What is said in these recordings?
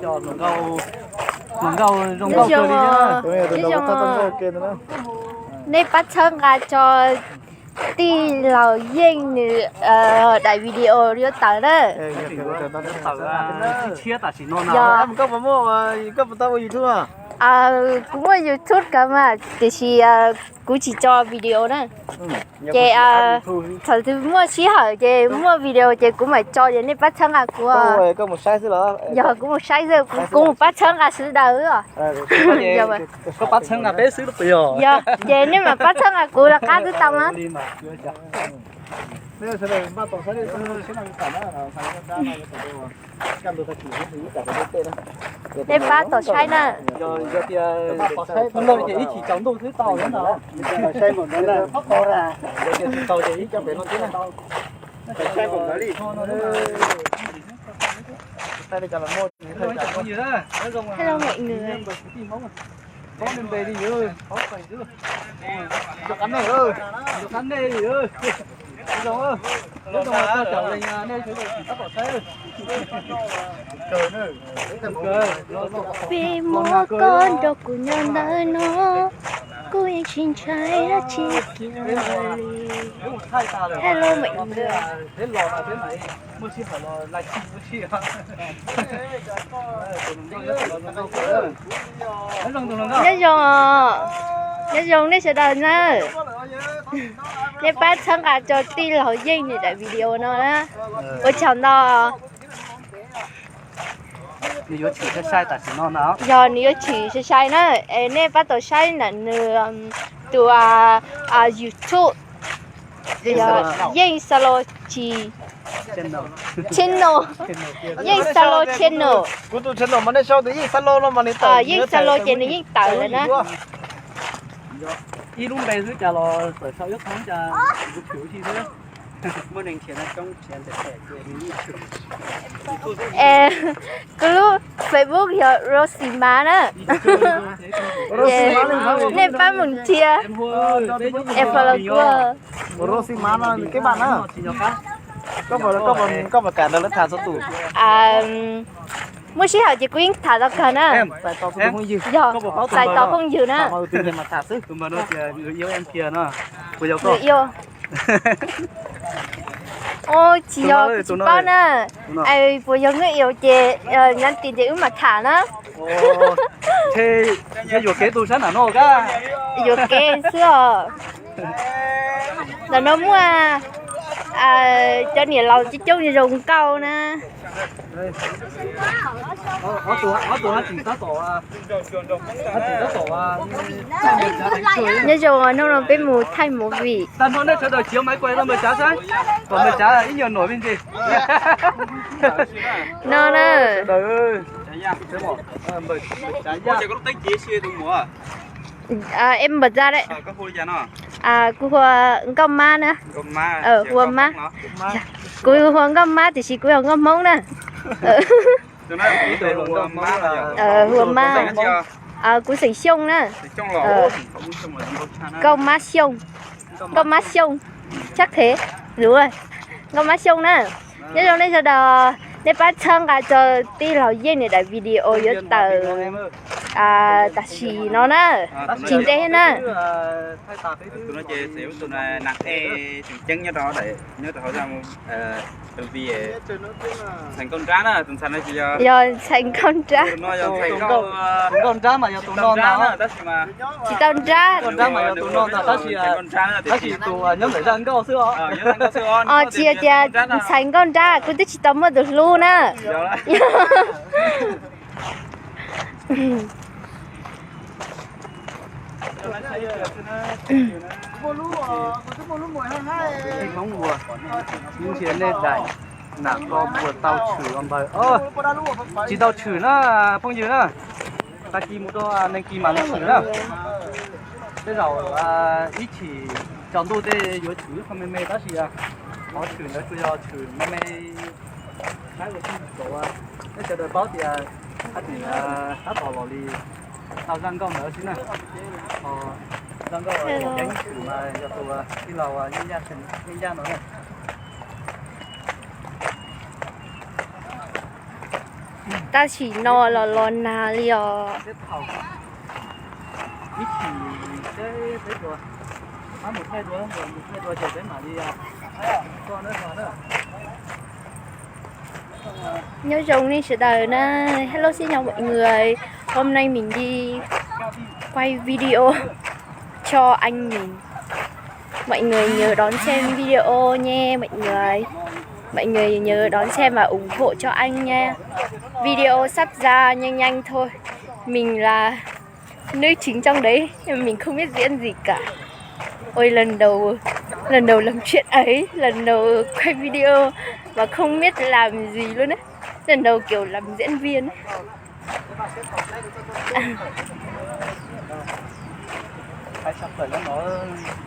Nyob zoo, nej pab txhawb nqa tso tij laug Yeej nws daim video yuav tawm na. Yog, kuv muaj YouTube kawg mas tiam sis kuv tsis tso video na. Ces thaum twg muaj sij hawm ces muaj video ces kuv mam tso ces nej pab txhawb nqa kuv. Yog kuv mus saib xwb, kuv mus pab txhawb nqa sawv daws. Yog, ces nej mam pab txhawb nqa kuv los qab twb tau mas. Nej pab tau saib na. Ib chim tsaus ntuj twb tau na. Hello mọi người. Peb muab koj nrog kuv nyob ntawm no, kuv yeej tsis ntshai dab tsi kiag li. Hello mọi người. Nyob zoo, nyob zoo nej sawv daws na. Nej pab txhawb nqa tso tij laug Yeej nws daim video no na. Ua tsaug ntau. Nws yuav tshwm sai sai tam sim no na. Yog nws yuav tshwm sai sai na, es nej pab tau saib ntawm nws tus YouTube Yeej Xalo Tsis channel, Yeej Xalo channel. Yeej Xalo ces nws yeej tawm lawm na. Ib lub npe xwb cas los tawm sau ib qho cas kuv khiav ua si xwb. Kuv lub Facebook yog Rosima na. Nej pab mus nrhiav es follow kuv. Muaj sij hawm ces kuv yeej tham tau kawg na. Yog, txais tos phooj ywg na. Tsis yog, kuv tsis paub na. Puas yog nkauj ios ces nyob tim ces wb mam tham na. Yuam kev xwb os. Ntawm no muaj cov niam laus coob coob zoo nkauj na. Nyob zoo, hnub no peb mus thaij movie. No na. Em npawg Txaj, kuv hu ua Nkauj Mab na. Hu ua Mab. Kuv hu ua Nkauj Mab tiam sis kuv yog Nkauj Hmoob na. Hu ua Mab. Kuv xeem Xyooj na. Nkauj Mab Xyooj. Nkauj Mab Xyooj. Tshab qhev. Nkauj Mab Xyooj na. Nyob zoo nej sawv daws, nej pab txhawb nqa tso tij laug Yeej nws daim video yuav tawm tam sim no na. Tsis ntev na. Yog ntxhais nkauj nrab. Tsis tau nrab. Tab sis tus nyob ntawm zaj nkauj xwb os. Tsis yog tias ntxhais nkauj nrab, kuv twb tsis tau muaj tus hlub na. Ib ntsia nej daim nam ko puas tau tshwm os npawg. Tsis tau tshwm na phooj ywg na. Tag kis mus rau neeg kis mam li tshwm na. Tej zaum ib chim tsaus ntuj tej yuav tshwm ib qho me me tab sis qhov tshwm ntawd tsuas yog tshwm me me. Saib ua tij tau, nej sawv daws paub tias hais tias tab tom los li tau zaj nkauj ntawd xwb na. Zaj nkauj yeej tshwm mas yog tus tij laug Yeej Ncaj no na. Tab sis no los los nag li os. Nyob zoo nej sawv daws na. Hello, xin chào mọi người. Hôm nay mình đi quay video cho anh mình. Mọi người nhớ đón xem video nha mọi người. Mọi người nhớ đón xem và ủng hộ cho anh nha. Video sắp ra nhanh nhanh thôi. Mình là Nước chính trong đấy, nhưng mà mình không biết diễn gì cả. Ôi, lần đầu, lần đầu làm chuyện ấy, lần đầu quay video mà không biết làm gì luôn đấy. Lần đầu kiểu làm diễn viên ấy.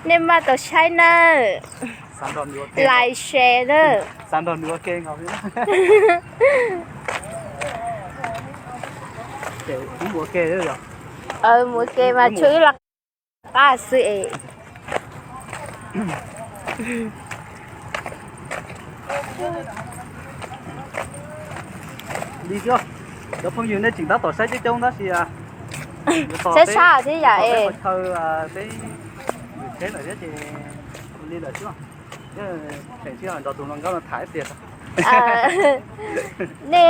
Nej maj tau saib na, like, share na. Mus ua ke mas tsuas ib lo qab xwb es. Li thiab, cov phooj ywg nej tseem tab tom saib coob coob tab sis saib sab thiab yam es. Peb tsheb lawm thiab ces li lawm xwb. Pem sib nrog tus hluas nkauj no tham tias nej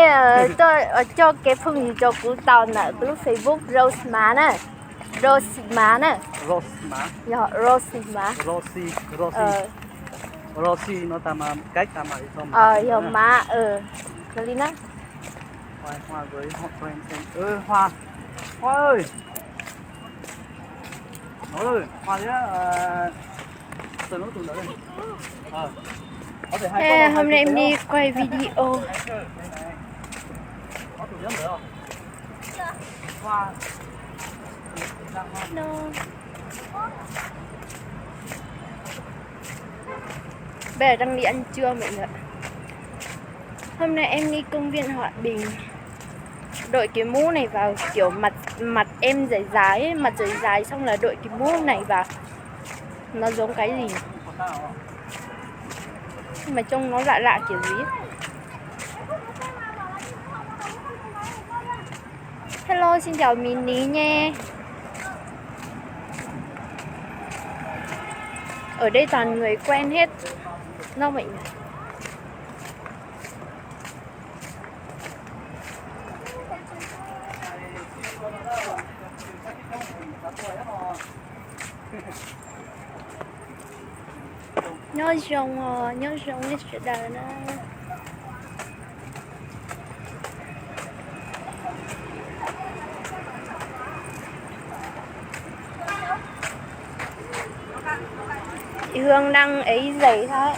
coj kev phooj ywg rau kuv tau ntawm kuv lub Facebook Rose Mav na. Rose Mav na. Yog Rose Mav. Rose no tas mas kaib tas mas li yog Mav, li na. Hôm nay em đi quay video. Bây giờ đang đi ăn trưa mọi người. Hôm nay em đi công viên Hòa Bình. Đội cái mũ này vào kiểu mặt mặt em dài dài ấy, mặt dài dài xong là đội cái mũ này vào. Nó giống cái gì? Nhưng mà trông nó lạ lạ kiểu gì ấy. Hello, xin chào Mini nha. Ở đây toàn người quen hết. Nó vậy. Nyob zoo os, nyob zoo nej sawv daws na. Chị Hương đang ấy giày thôi.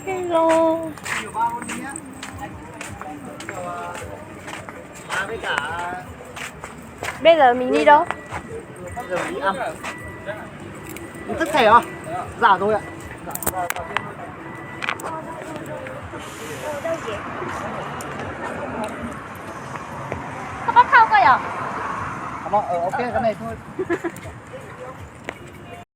Hello. Bây giờ mình đi đâu? Bây giờ mình đi ăn. Mình xách xe hả? Dạ rồi ạ. Không có thau coi à? Không, ờ, ok, cái này thôi.